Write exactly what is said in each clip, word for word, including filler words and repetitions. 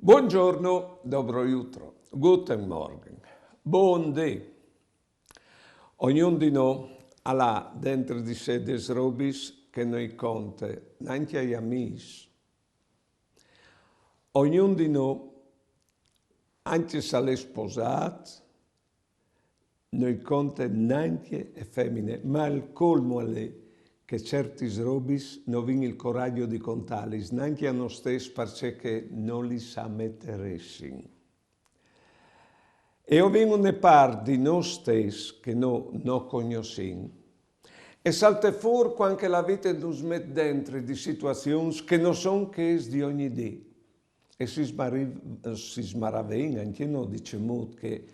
Buongiorno, dobro jutro, guten Morgen, bon dì. Ognun di no al à dentri di sé des robis che no i conte nancje ai amîs. Ognun di no, ancje se al è sposât, no i conte nancje e femine, ma il colmo al è che certis robis no vin il coragjo di contâlis nancje a nô stes, parcè che no lis à meteressin. E o vin une part di nô stes che no, no cognossìn. E salte fûr cuant che la vite nus met dentri di situazions che no son chês di ogni dì. E si smari-, si smaraveìn ancje nô di cemût che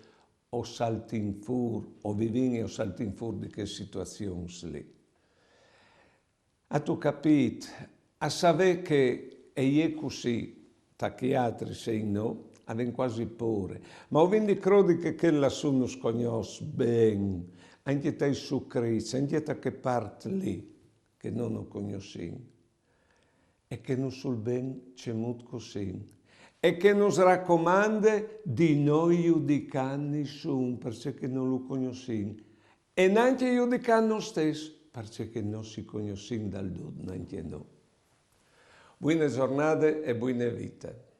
o saltìn fûr, o vivìn e o saltìn fûr di chês situazions li. Âstu capît? A savê che e je cussì, ta chei altris e in nô, a vin cuasi pôre. Ma o vin di crodi che chel lassù nus cognòs ben, ancje tai sucrits, ancje ta chê part li, che no, no cognossìn. E che nus sul ben cemût che o sin. E che nus racomande di no judicâ nissun, parcè che no lu cognossìn. E nancje judicâ nô stes, parcè che no si cognossìn dal dut nancje nô. Buine zornade e buine vite.